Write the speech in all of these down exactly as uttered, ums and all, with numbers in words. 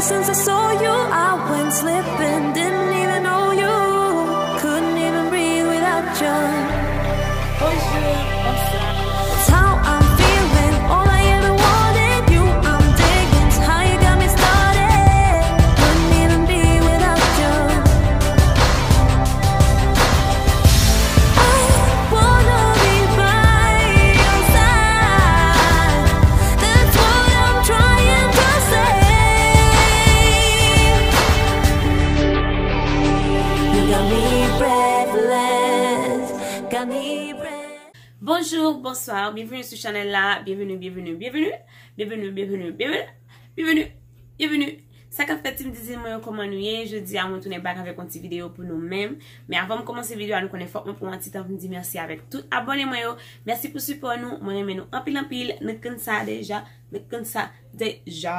Since I saw you, I went slipping, didn't even know you. Couldn't even breathe without you. Bonjour, bonsoir. It's how I'm feeling. All I ever wanted, you I'm digging. It's how you got me started. Couldn't even be without you. I wanna be by your side. That's what I'm trying to say. You got me breathless, got me breathless. Bonjou, bonswa, byenveni sou chanèl la, byenveni, byenveni, byenveni, byenveni, byenveni, byenveni, byenveni, byenveni, byenveni. Sa k ap fèt, Team Didine mwen yo, kòman nou ye? Jodi a, mwen tounen back avèk yon ti videyo pou nou menm. Men avan m kòmanse videyo a, nou konnen fòk mwen pran yon ti tan pou m di mèsi avèk tout abòne mwen yo. Mèsi pou sipò nou, mwen renmen nou anpil, anpil. Nou konn sa deja, nou konn sa deja.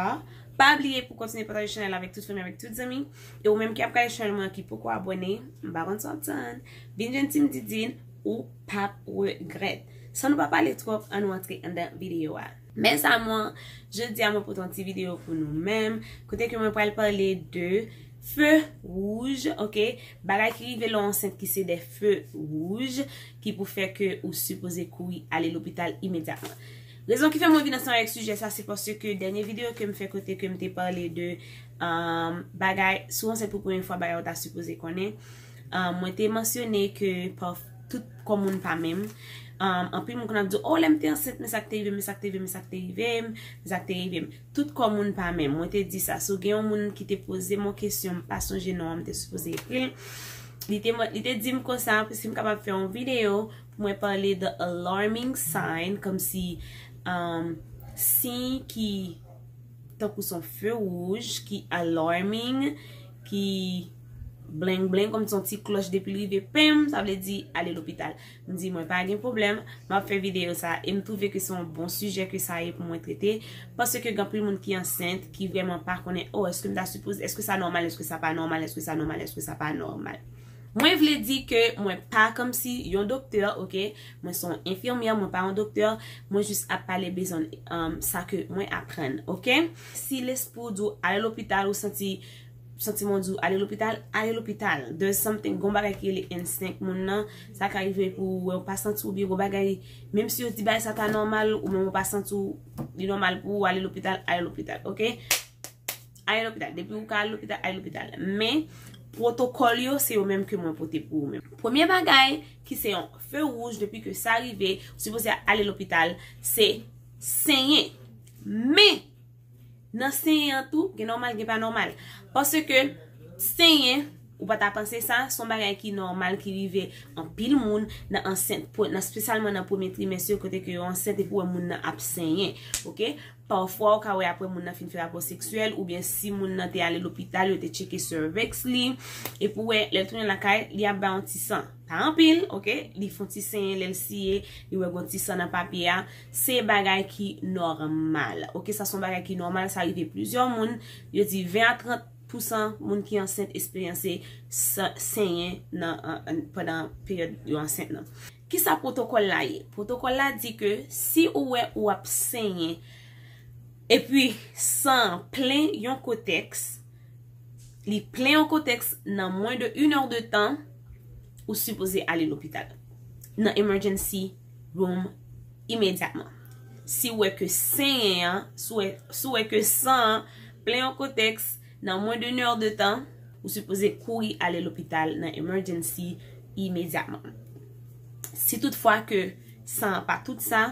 Pa bliye pou kontinye pataje chanèl la avèk tout fanmi, avèk tout zanmi. E ou menm ki ap gade chanèl mwen ki poko abòne, m pa konn sa w ap tann. Vin jwenn Team Didine, ou p ap regrèt. San nou pa pale twòp, ann nou antre anndan videyo a. Mes amours, jodi a mwen pote yon ti videyo pou nou menm, kote ke mwen pral pale de feu rouge, ok? Bagay ki rive lè w ansent ki se de feu rouge ki pou fè ke ou sipoze kouri ale lopital imedyatman. Rezon ki fè mwen vin ansanm avèk sijè sa, se paske dènye videyo ke m fè kote ke m te pale de, um, bagay, si w ansent pou premye fwa, bagay ou ta sipoze konnen, um, mwen te mansyone ke pa tout kò moun pa menm. Um, anpil moun konn ap di, "Oh, lè m te ansent, men sa k te rive m, men sa k te rive m, men sa k te rive m, men sa k te rive m." Tout kò moun pa menm. Mwen te di sa. Si w gen yon moun ki te poze m yon kesyon, m pa sonje non an, m te sipoze ekri l. Li te, li te di m konsa, si m kapab fè yon videyo pou mwen pale de alarming sign, kòmsi, um, siy ki tankou se yon feu rouge, ki alarming, ki bling bling, kòmsi yon ti klòch depi l rive, pem, sa vle di ale lopital. M di mwen pa gen pwoblèm, m ap fè videyo sa, e m twouve ke se yon bon sijè ke sa ye pou mwen trete, paske gen anpil moun ki ansent, ki vrèman pa konnen, oh, èske m ta sipoze, èske sa nòmal, èske sa pa nòmal, èske sa nòmal, èske sa pa nòmal. Mwen vle di ke mwen pa kòmsi yon doktè, ok? Mwen se yon enfimyè, mwen pa yon doktè, mwen jis ap pale bezwen, um, sa ke mwen aprann, ok? Si lespri w di w ale lopital, ou santi, santiman w di w ale lopital, ale lopital. There's something, gon bagay ki rele instinct moun nan, sa ka rive pou ou wè ou pa santi w byen, gon bagay, menm si yo di bagay sa ta nòmal, ou menm ou pa santi w li nòmal pou ou ale lopital, ale lopital, ok? Ale lopital. Depi ou ka ale lopital, ale lopital. Men, pwotokòl yo, se yo menm ke mwen pote pou ou menm. Premye bagay ki se yon feu rouge, depi ke sa rive, ou sipoze ale lopital, se senyen. Men, nan senyen an tou, gen nòmal, gen pa nòmal. Paske senyen, ou pa ta panse sa, se yon bagay ki nòmal, ki rive anpil moun nan ansent, nan, espesyalman nan premye trimès yo, kote ke yo ansent epi w wè moun nan ap senyen, ok? Pafwa, ou ka wè apre moun nan fin fè rapò seksyèl, oubyen si moun nan te ale lopital, yo te tcheke cervix li, epi w wè, lè l tounen lakay, li ap bay yon ti san. Pa anpil, ok? Li fè yon ti senyen, lè l siye, li wè gon ti san nan papye a. Se bagay ki nòmal, ok? Sa se yon bagay ki nòmal, sa rive plizyè moun. Yo di ven a trant pousan moun ki ansent esperyanse sa, senyen nan, an, an, pandan peryòd yo ansent nan. Kisa pwotokòl la ye? Pwotokòl la di ke si ou wè ou ap senyen, epi san an plen yon kotèks, li plen yon kotèks nan mwen de une heure de temps, ou sipoze ale lopital. Nan emergency room imedyatman. Si w wè ke senyen an, si w wè, si w wè ke san an plen yon kotèks nan mwen de une heure de temps, ou sipoze kouri ale lopital nan emergency imedyatman. Si toutfwa ke san an pa tout sa,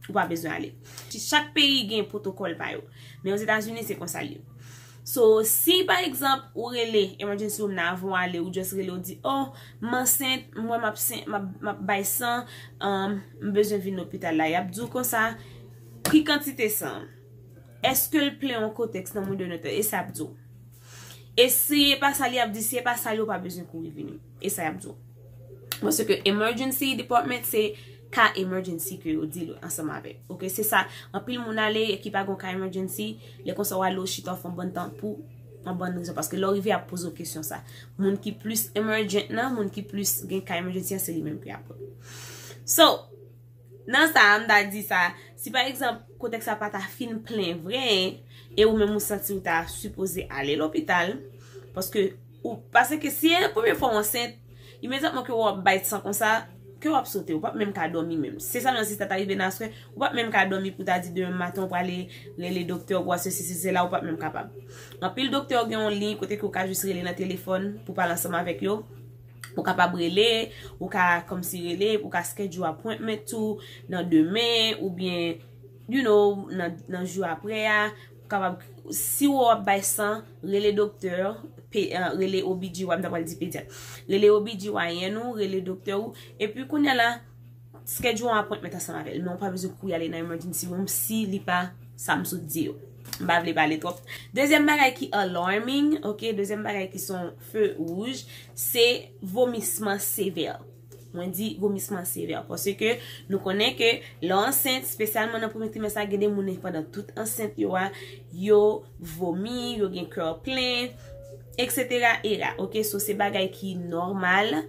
ou pa bezwen ale. Chak peyi gen pwotokòl pa yo. Men Ozetazini, se konsa l ye. So, si pa egzanp, ou rele emergency room nan avan w ale, ou just rele, ou di, "Oh, m ansent, m wè m ap sen-, m ap, m ap bay san, um, m bezwen vin lopital la." Y ap di w konsa, ki kantite san? Èske l plen yon kotèks nan mwen de une heure de temps? E sa y ap di w. E si e pa sa li ap di, si e pa sa, yo pa bezwen kouri vini. E sa y ap di w. Paske emergency department se ka emergency ke yo deal ansanm avèk. Ok, se sa. Anpil moun ale e ki pa gon ka emergency, lè konsa w ale, w chita, w fè yon bann tan pou yon bann rezon. Paske lè w rive, y ap poze w kesyon sa. Moun ki plis emergent nan, moun ki plis gen ka emergency an, se li menm ki ap pran. So, nan sa, m ta di sa, si pa egzanp, kotèks sa pa ta fin plen vre, e ou menm ou santi ou ta sipoze ale lopital, paske ou, paske si e premye fwa w ansent, imedyatman ke w ap bay san konsa, ke w ap sote, ou p ap menm ka dòmi menm. Se sa menm si sa ta rive nan aswè, ou p ap menm ka dòmi pou ta di demen maten ou prale rele doktè ou pou wè sesi, sesi, sela, ou p ap menm kapab. Anpil doktè yo gen yon liy kote ke ou ka jis rele nan telefòn pou pale ansanm avèk yo. Ou kapab rele, ou ka kòmsi rele, ou ka schedule appointment tou nan demen, oubyen, you know, nan, nan jou apre a, ou kapab, si w ap bay san, rele doktè, pe, uh, rele O B G Y N, m ta pral di pedyat. Rele O B G Y N ou, rele doktè ou, epi kounye a la, schedule yon appointment ansanm avè l, men ou pa bezwen kouri ale nan emergency room si li pa sa m sot di yo. M pa vle pale twòp. Dezyèm bagay ki alarming, ok, dezyèm bagay ki se yon feu rouge, se vomisman sevè. Mwen di vomisman sevè, paske nou konnen ke lè w ansent, espesyalman nan premye trimès la, gen de moun pandan tout ansent yo a, yo vomi, yo gen kè plen, et cetera era. Ok, so se bagay ki nòmal.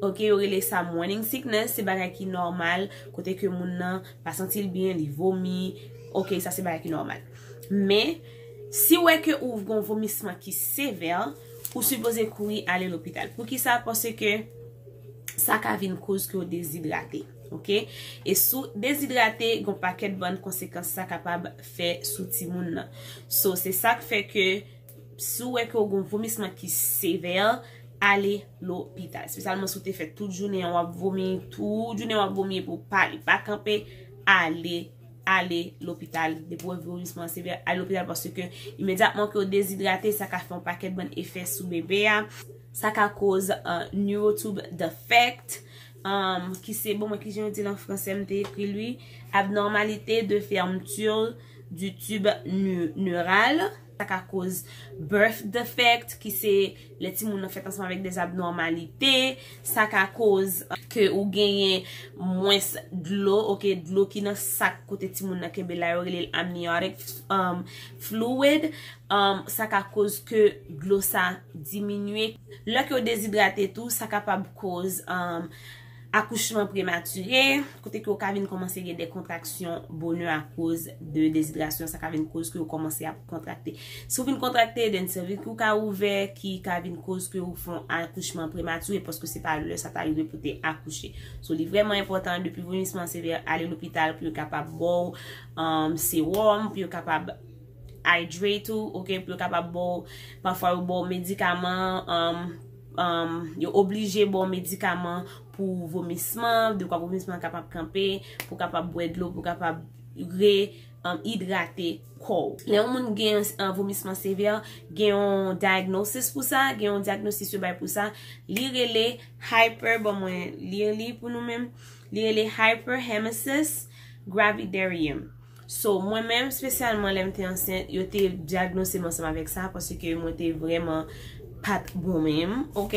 Ok, yo rele sa morning sickness, se bagay ki nòmal, kote ke moun nan pa santi l byen, li vomi. Ok, sa se bagay ki nòmal. Men, si w wè ke ou gen yon vomisman ki sevè, ou sipoze kouri ale lopital. Poukisa? Paske sa ka vin koz ke w dezidrate. Ok? E si w dezidrate, gen yon pakèt bann konsekans sa kapab fè sou timoun nan. So, se sa k fè ke si w wè ke w gen yon vomisman ki sevè, ale lopital. Espesyalman si w te fè tout jounen an w ap vomi, tout jounen w ap vomi epi w pa, li pa kanpe, ale, ale lopital. Depi w wè vomisman an sevè, ale lopital paske imedyatman ke w dezidrate, sa ka fè yon pakèt bann efè sou bebe a. Sa ka koz, uh, neurotube defect, um, ki se, bon, mwen ki jan yo di l an fransè, m te ekri l wi, abnormalité de fermeture du tube neu- neural. Sa ka koz birth defect, ki se lè timoun nan fèt ansanm avèk de abnòmalite. Sa ka koz ke ou genyen mwens dlo, ok, dlo ki nan sak kote timoun nan kenbe la, yo rele l amniotic, um, fluid. Um, sa ka koz ke dlo sa diminye. Lè ke w dezidrate tou, sa kapab koz, um, akouchman prematire, kote ke w ka vin kòmanse gen de kontraksyon bonè akoz de dezidrasyon, sa ka vin koz ke w kòmanse ap kontrakte. Si w vin kontrakte, then sèvik ou ka ouvè, ki ka vin koz ke w fè yon akouchman prematire, paske se pa lè sa ta rive pou te akouche. So, li vrèman enpòtan, depi vomisman sevè, ale lopital pou yo kapab ba w, um, sewòm, pou yo kapab hydrate ou, ok, pou yo kapab ba w, pafwa yo ba w medikaman, um, um, yo oblije ba w medikaman pou vomisman, dekwa vomisman kapab kanpe, pou kapab bwè dlo, pou kapab re, um, idrate kò w. Lè yon moun gen, um, vomisman sevè, gen yon diagnosis pou sa, gen yon diagnosis yo bay pou sa, li rele hyper, bon, mwen li li pou nou menm, li rele hyperemesis gravidarum. So, mwen menm, espesyalman lè m te ansent, yo te dyagnose m ansanm avèk sa, paske mwen te vrèman pa t bon menm, ok?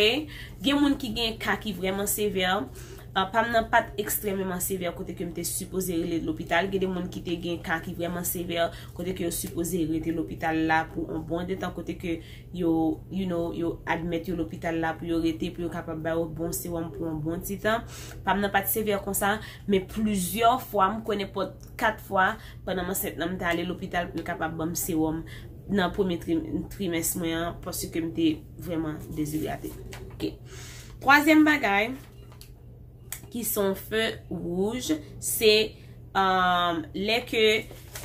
Gen moun ki gen ka ki vrèman sevè, uh, pa m nan pa t ekstrèmeman sevè, kote ke m te sipoze rele lopital. Gen de moun ki te gen ka ki vrèman sevè, kote ke yo sipoze rete lopital la pou yon bon de tan, kote ke yo, you know, yo admèt yo lopital la pou yo rete, pou yo kapab ba yo bon sewòm pou yon bon ti tan. Pa m nan pa t sevè konsa, men plizyè fwa, m kwè nenpòt kat fwa, pandan m ansent nan, m te ale lopital pou yo kapab ban m sewòm nan premye tri- trimès mwen an, paske m te vrèman dezidrate. Ok. Twazyèm bagay, ki se yon feu rouge, se, um, lè ke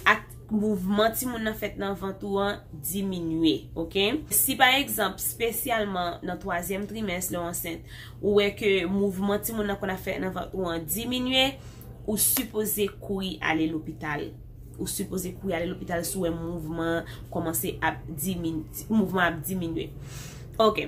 ak mouvman timoun nan fèt nan vant ou an diminye, ok? Si pa egzanp, espesyalman nan twazyèm trimès, lè w ansent, ou wè ke mouvman timoun nan konn ap fèt nan vant ou an diminye, ou sipoze kouri ale lopital. Ou sipoze kouri ale lopital si w wè mouvman kòmanse ap dimin- mouvman ap diminye. Ok.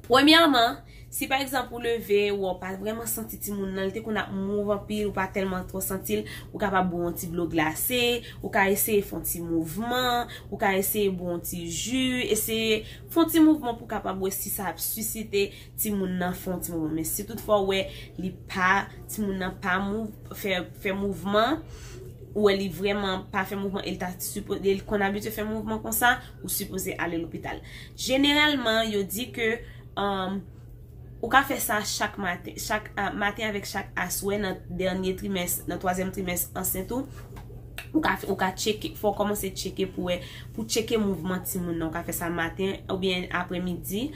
Premyèman, si pa egzanp ou leve, ou pa vrèman santi timoun nan, li te konn ap move anpil, ou pa tèlman twò santi l, ou kapab bwè yon ti dlo glase, ou ka eseye fè yon ti mouvman, ou ka eseye bwè yon ti ji, eseye fè yon ti mouvman pou kapab wè si sa ap sisite timoun nan fè yon ti mouvman. Men si toutfwa ou wè li pa, timoun nan pa mou- fè, fè mouvman, ou wè li vrèman pa fè mouvman, e l ta sipo- e l konn abitye fè mouvman konsa, ou sipoze ale lopital. Jeneralman, yo di ke, um, ou ka fè sa chak maten, chak, ah, maten avèk chak aswè nan dènye trimès, nan twazyèm trimès ansent ou. Ou ka, ou ka tcheke, fò w kòmanse tcheke pou wè, pou tcheke mouvman timoun nan. Ou ka fè sa maten oubyen aprèmidi.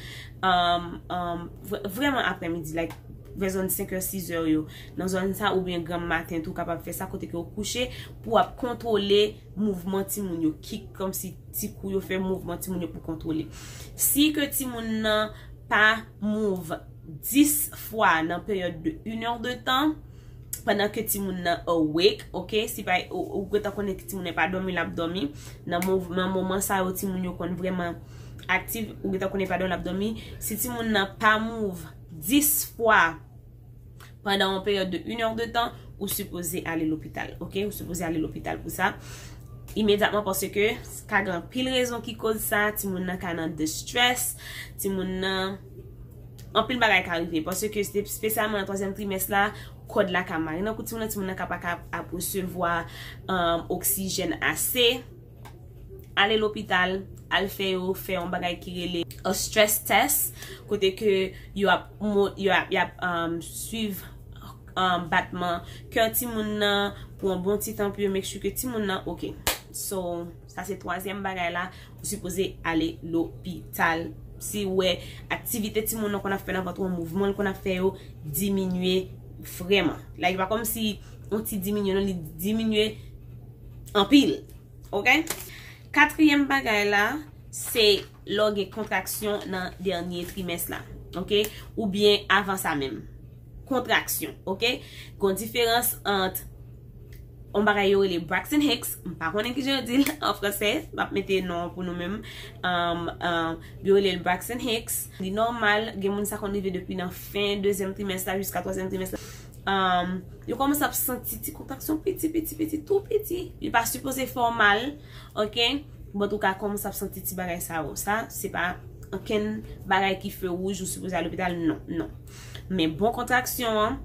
Um, um, vre- vrèman aprèmidi, like, vè zòn senk è, sis è yo. Nan zòn sa oubyen granm maten tou, ou kapab fè sa kote ke w kouche pou w ap kontwole mouvman timoun yo. Kik kòmsi ti kou yo fè mouvman timoun yo pou kontwole. Si ke timoun nan pa move dis fwa nan peryòd de une heure de temps, pandan ke timoun nan awake, ok? Si pa, ou, ou gentan konnen ke timoun nan pa dòmi, l ap dòmi. Nan mov- nan moman sa yo, timoun yo konn vrèman aktif, ou gentan konnen pa dòmi, l ap dòmi. Si timoun nan pa move dis fwa pandan yon peryòd de une heure de temps, ou sipoze ale lopital, ok? Ou sipoze ale lopital pou sa imedyatman, paske ka gen anpil rezon ki koz sa. Timoun nan ka nan distress, timoun nan, anpil bagay ka rive, paske se espesyalman nan twazyèm trimès la, kòd la ka mare nan kou timoun nan, timoun nan ka pa ka ap resevwa um, oksijèn ase. Ale lopital, al fè yo fè yon bagay ki rele a stress test, kote ke yo ap mo- yo ap, y ap um, swiv um, batman kè timoun nan pou yon bon ti tan pou yo make sure ke timoun nan ok. So, sa se twazyèm bagay la, ou sipoze ale lopital. Si w wè aktivite timoun nan konn ap fè nan vant ou, mouvman l konn ap fè yo diminye vrèman. Like, pa kòmsi yon ti diminye, non, li diminye anpil. Ok? Katriyèm bagay la, se lè w gen kontraksyon nan dènye trimès la. Ok? Oubyen avan sa menm. Kontraksyon. Ok? Gon diferans ant yon bagay yo rele Braxton Hicks, m pa konnen kijan yo di l an fransè, m ap mete non an pou nou menm. Um, um, yo rele l Braxton Hicks. Li nòmal, gen moun sa konn rive depi nan fen dezyèm trimès la jiska twazyèm trimès la. Um, yo kòmanse ap santi ti kontraksyon piti, piti, piti, tou piti. Li pa sipoze fè w mal, ok? But ou ka kòmanse ap santi ti bagay sa yo. Sa, se pa ankenn bagay ki fè wouj ou sipoze al lopital, non, non. Men bon kontraksyon an,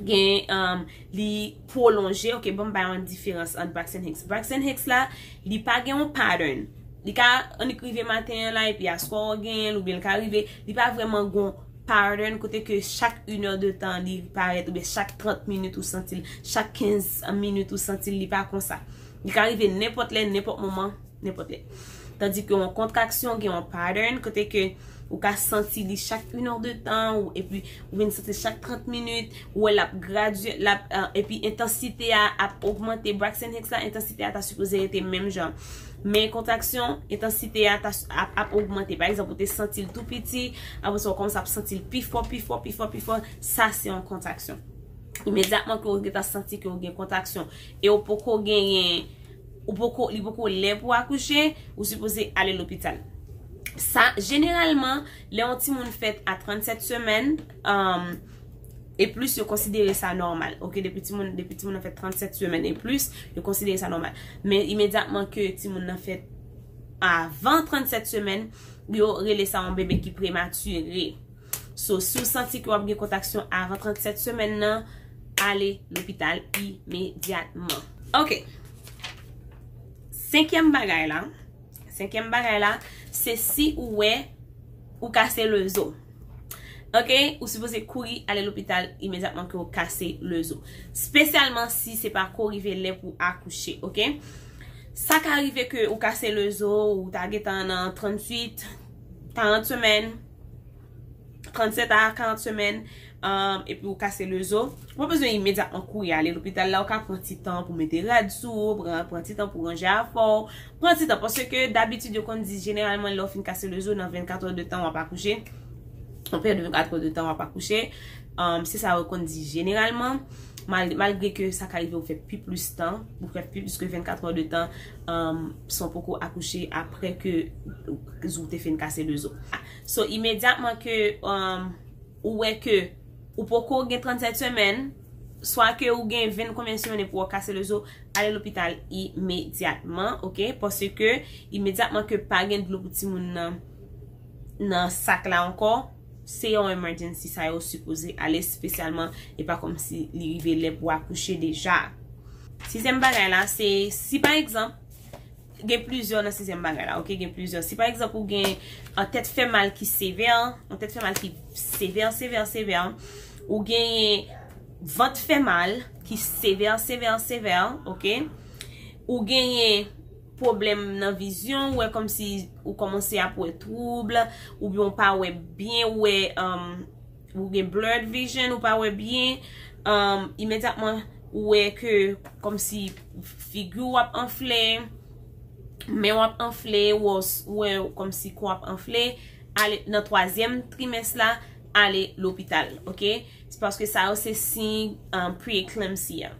gen, um, li pwolonje, ok, bon, m bay yon diferans ant Braxton Hicks. Braxton Hicks la, li pa gen yon pattern. Li ka annik rive maten an la, epi aswè w genyen l, oubyen l ka rive, li pa vrèman gon pattern kote ke chak une heure de temps li parèt, oubyen chak trant minit ou santi l, chak kenz minit ou santi l, li pa konsa. Li ka rive nenpòt lè, nenpòt moman, nenpòt lè. Tandi ke yon kontraksyon gen yon pattern kote ke ou ka santi li chak une heure de temps, ou, epi ou vin santi l chak trant minit, ou wè l ap gradye, l ap, uh, epi entansite a ap ogmante. Braxton Hicks la, entansite a ta sipoze rete menm jan. Men kontraksyon, entansite a ta, ap, ap ogmante. Pa egzanp, ou te santi l tou piti, apre sa, ou kòmanse ap santi l pi fò, pi fò, pi fò, pi fò. Sa, se yon kontraksyon. Imedyatman ke ou gentan santi ke ou gen kontraksyon e ou poko genyen, ou poko, li poko lè pou akouche, ou sipoze ale lopital. Sa, jeneralman, lè yon timoun fèt a trannsèt semèn, um, e plis, yo konsidere sa nòmal. Ok, depi timoun, depi timoun nan fèt trannsèt semèn e plis, yo konsidere sa nòmal. Men imedyatman ke timoun nan fèt avan trannsèt semèn, yo rele sa yon bebe ki prematire. So, si w santi ke w ap gen kontraksyon avan trannsèt semèn nan, ale lopital imedyatman. Ok. Senkyèm bagay la, senkyèm bagay la, se si ou wè ou kase lezo. Ok, ou sipoze kouri ale lopital imedyatman ke ou kase lezo. Espesyalman si se pa ko rive lè pou akouche, ok? Sa ka rive ke ou kase lezo, ou ta gentan nan tranntuit, karant semèn, trannsèt a karant semèn, um, epi ou kase lezo, ou pa bezwen imedyatman kouri ale lopital la. Ou ka pran ti tan pou mete rad sou ou, pran, pran ti tan pou ranje afè w, pran ti tan, paske dabitid yo konn di jeneralman lè w fin kase lezo, nan vennkat è de tan w ap akouche, yon peryòd de vennkat è de tan w ap akouche. Um, se sa yo konn di jeneralman. Mal- malgre ke sa ka rive ou fè pi plis tan, ou fè pi plis ke vennkat è de tan, um, san poko akouche apre ke ou te fin kase lezo. So, imedyatman ke, um, ou wè ke ou poko gen trannsèt semèn, swa ke ou gen ven konbyen semèn epi w kase lezo, ale lopital imedyatman, ok? Paske imedyatman ke pa gen dlo pou timoun nan, nan sak la ankò, se yon emergency, sa yo sipoze ale espesyalman, e pa kòmsi li rive lè pou akouche deja. Sizyèm bagay la, se si pa egzanp, gen plizyè nan sizyèm bagay la, ok? Gen plizyè. Si pa egzanp ou gen yon tèt fè mal ki sevè, yon tèt fè mal ki sevè, sevè, sevè, ou genyen vant fè mal ki sevè, sevè, sevè, ok? ou genyen pwoblèm nan vizyon, ou wè kòmsi ou kòmanse ap wè twoub, oubyen ou pa wè byen, ou wè, um, ou gen blurred vision, ou pa wè byen, um, imedyatman ou wè ke kòmsi figi w ap anfle, men w ap anfle, ou wè, ou wè kòmsi kò w ap anfle, ale nan twazyèm trimès la, ale lopital, oke? Se paske sa yo se siy, um, pre-eclampsia.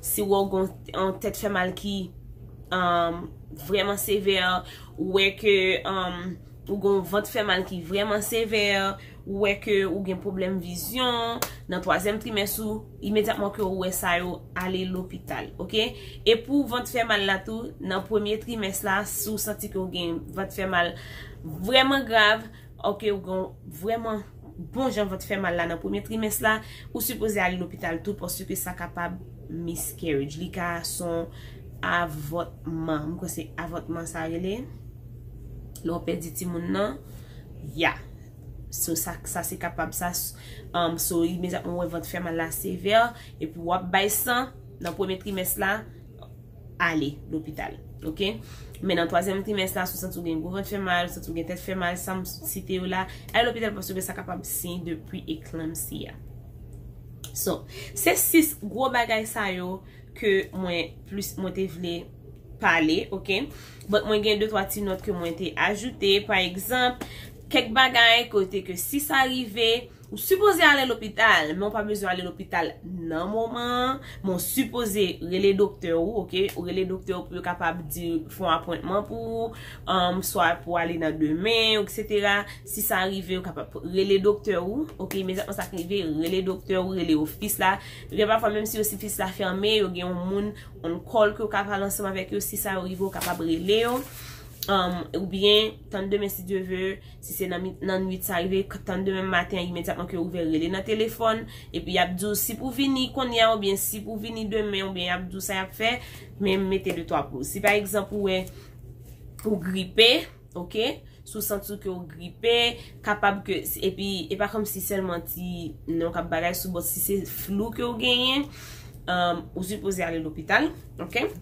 Si w wè w gen yon tèt fè mal ki, um, vrèman sevè, ou wè ke, um, ou gen yon vant fè mal ki vrèman sevè, ou wè ke ou gen pwoblèm vizyon, nan twazyèm trimès ou, imedyatman ke ou wè sa yo, ale lopital, oke? E pou vant fè mal la tou, nan premye trimès la, si w santi ke w gen vant fè mal vrèman grav, oke, ou gen vrèman bon jan vant fè mal la nan premye trimès la, ou sipoze ale lopital tou paske sa kapab miscarriage. Li ka son avòtman. M kwè se avòtman sa rele. Lè w pèdi timoun nan. Ya. So, sa, sa se kapab sa. Um, so, imedyatman ou wè vant fè mal la sevè, epi w ap bay san nan premye trimès la, ale lopital. Oke? Men nan twazyèm trimès la, si w santi w gen gwo vant fè mal, ou santi w gen tèt fè mal, sa m site yo la, ale lopital paske sa kapab siy de pre-eclampsia. So, se sis gwo bagay sa yo ke mwen plis, mwen te vle pale, oke? But mwen gen de twa ti nòt ke mwen te ajoute, pa egzanp, kèk bagay kote ke si sa rive, ou sipoze ale lopital, men ou pa bezwen ale lopital nan moman an, men ou sipoze rele doktè ou, oke? Ou rele doktè ou pou yo kapab di, fè yon apwentman pou ou, um, swa pou ale nan demen, etsetera. Si sa rive, ou kapab rele doktè ou, oke? Imedyatman sa rive, rele doktè ou, rele ofis la. Gen pafwa, menm si ofis la fèmen, yo gen yon moun on call ke w ka pale ansanm avèk yo, si sa yo rive, ou kapab rele yo. Um, oubyen, tann demen si Dye ve, si se nan, mi- nan nwit sa rive, k- tann demen maten, imedyatman ke w ouvè, rele nan telefòn, epi y ap di w si pou vini kounye a, oubyen si pou vini demen, oubyen y ap di w sa y ap fè, men mete de twa pou. Si pa egzanp, ou wè, ou gripe, oke? Si w santi w ke w gripe, kapab ke, epi, e pa kòmsi sèlman ti non k ap bagay sou bòt, si se flou ke w genyen, um, ou sipoze ale lopital, oke?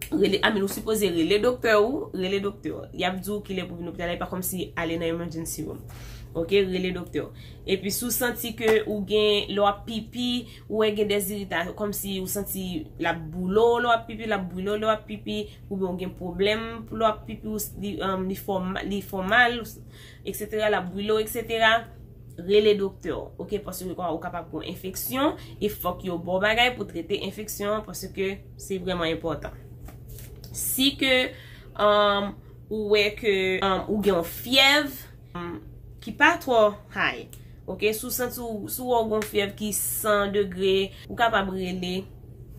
Rele, I mean, ou sipoze rele doktè ou, rele doktè ou. Y ap di w kilè pou vin lopital la, e pa kòmsi ale nan emergency room. Oke, rele doktè ou. Epi si w santi ke ou gen, lè w ap pipi, ou wè gen dèzirita, kòmsi ou santi l ap boule w, lè w ap pipi, l ap boule w, lè w ap pipi, oubyen ou gen pwoblèm pou lè w ap pipi, ou s- li, um, li fè w ma- li fè w mal, etsetera, l ap boule w, etsetera, rele doktè w, oke? Paske ou kapab gen enfeksyon, e fòk yo ba w bagay pou trete enfeksyon an, paske se vrèman enpòtan. Si ke, um, ou wè ke, um, ou gen yon fyèv, um, ki pa twò high, oke? Si w santi w, si w wè w gen yon fyèv ki san degre, ou kapab rele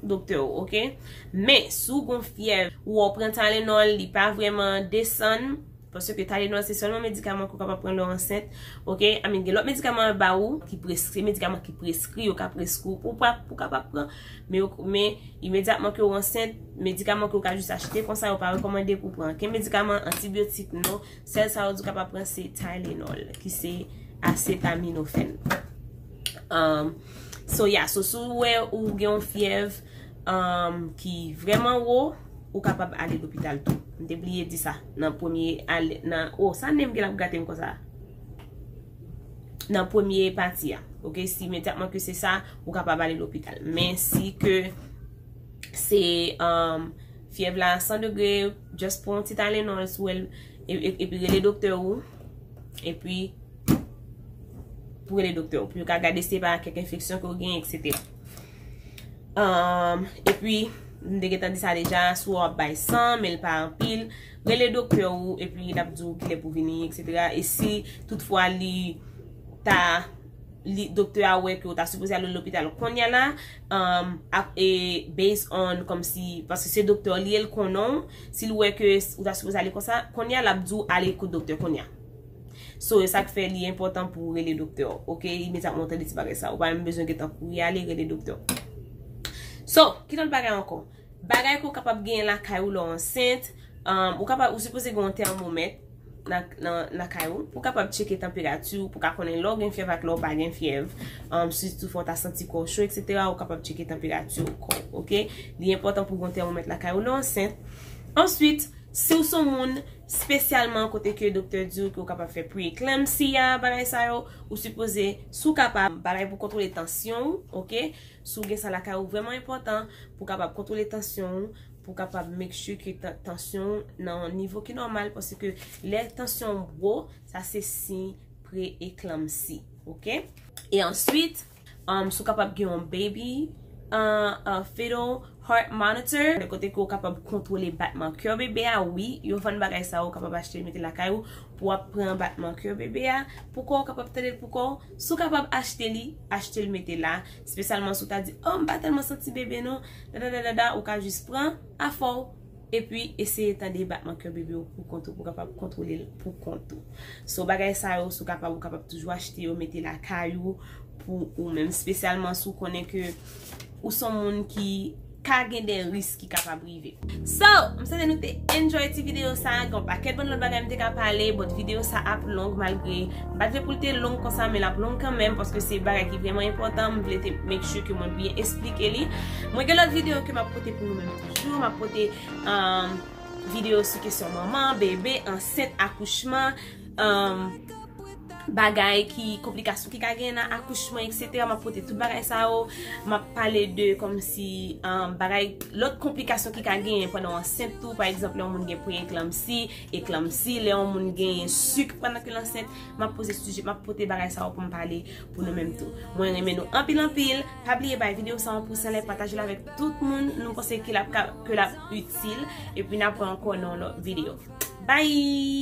doktè w, oke? Men, si w gen yon fyèv, ou wè w pran Tylenol, li pa vrèman desann, paske Tylenol se sèlman medikaman ke w kapab pran lè w ansent, oke? I mean, gen lòt medikaman yo ba ou, ki preskri, medikaman ki preskri, yo ka preskri w pou pa, pou kapab pran, men yo, men imedyatman ke w ansent, medikaman ke w ka jis achte konsa, yo pa rekòmande pou pran ankenn medikaman, antibyotik, non. Sèl sa yo di w kapab pran se Tylenol, ki se acetaminophen. Um, so, yeah, so, si w wè ou gen yon fyèv, um, ki vrèman wo, ou kapab ale lopital tou. M te bliye di sa nan premye ale, nan, oh, sa nen m gen l ap gate m konsa. Nan premye pati a, oke, si imedyatman ke se sa, ou kapab ale lopital. Men si ke se, um, fyèv la san degre, just pran yon ti Tylenol sou l, e- e- epi rele doktè ou, epi pou rele doktè ou, pou yo ka gade si se pa kèk enfeksyon ke w genyen, etsetera. Um, epi, m te gentan di sa deja, si w ap bay san, men l pa anpil, rele doktè ou, epi l ap di w kilè pou vini, etsetera. E si toutfwa li ta, li, doktè a wè ke w ta sipoze ale lopital kounye a la, um, ap, e, based on, kòmsi, paske se doktè w li ye, l konnen w, si l wè ke s- ou ta sipoze ale konsa, kounye a, l ap di w ale kote doktè kounye a. So, e sa k fè li enpòtan pou w rele doktè w, oke? Imedyatman w tande ti bagay sa, ou pa menm bezwen gentan kouri ale, rele doktè w. So, ki lòt bagay ankò? Bagay ke w kapab genyen lakay ou lè w ansent, um, ou kapab, ou sipoze gen yon tèmomèt, nan, nan, nan kay ou, pou kapab tcheke tanperati w, pou ka konnen lè w gen fyèv ak lè w pa gen fyèv. Um, sitou fò w ta santi kò w cho, et cetera, ou kapab tcheke tanperati w kò w, oke? Li enpòtan pou gen yon tèmomèt lakay ou lè w ansent. Answit, si w se yon moun, espesyalman kote ke doktè di w ke w kapab fè pre-eclampsia, bagay sa yo, ou sipoze, si w kapab, bagay pou kontwole tansyon w, oke? Si w gen sa lakay ou, vrèman enpòtan pou w kapab kontwole tansyon w, pou w kapab make sure ke tan-, tansyon w nan yon nivo ki nòmal, paske lè tansyon w wo, sa se siy pre-eclampsia, oke? E answit, um, si w kapab gen yon baby, uh, uh, fetal heart monitor, de kote ke w kapab kontwole batman kè bebe a, wi, yo vann bagay sa yo, w kapab achte l mete lakay ou, pou w ap pran batman kè bebe a, pou kò w kapab tande l pou kò w. Si w kapab achte li, achte l mete la, espesyalman si w ta di, oh, m pa tèlman santi bebe non, dada, dada, ou ka jis pran afè w, epi eseye tande batman kè bebe w pou kont ou, pou w kapab kontwole l pou kont ou. So, bagay sa yo, si w kapab, ou kapab toujou achte yo, mete lakay ou, pou ou menm, espesyalman si w konnen ke ou se yon moun ki ka gen de risk ki kapab rive. So, m swete nou te enjoy ti videyo sa, gen yon pakèt bann lòt bagay m te ka pale, but videyo sa ap long malgre m pa t vle pou l te long konsa, men l ap long kanmenm, paske se bagay ki vrèman enpòtan, m vle te make sure ke mwen byen esplike li. Mwen gen lòt videyo ke m ap pote pou nou menm toujou, m ap pote, um, videyo sou kesyon manman, bebe, ansent, akouchman, um, bagay ki, konplikasyon ki ka gen nan akouchman, et cetera. M ap pote tout bagay sa yo. M ap pale de kòmsi, um, bagay, lòt konplikasyon ki ka genyen pandan w ansent tou. Pa egzanp, lè yon moun gen pre-eclampsia, eclampsia, lè yon moun genyen sik pandan ke l ansent. M ap poze sijè, m ap pote bagay sa yo pou m pale pou nou menm tou. Mwen renmen nou anpil, anpil. Pa bliye bay videyo sa yon pous anlè, pataje l avèk tout moun nou panse ke l ap ka, ke l ap itil. Epi n ap wè ankò nan yon lòt videyo. Bye!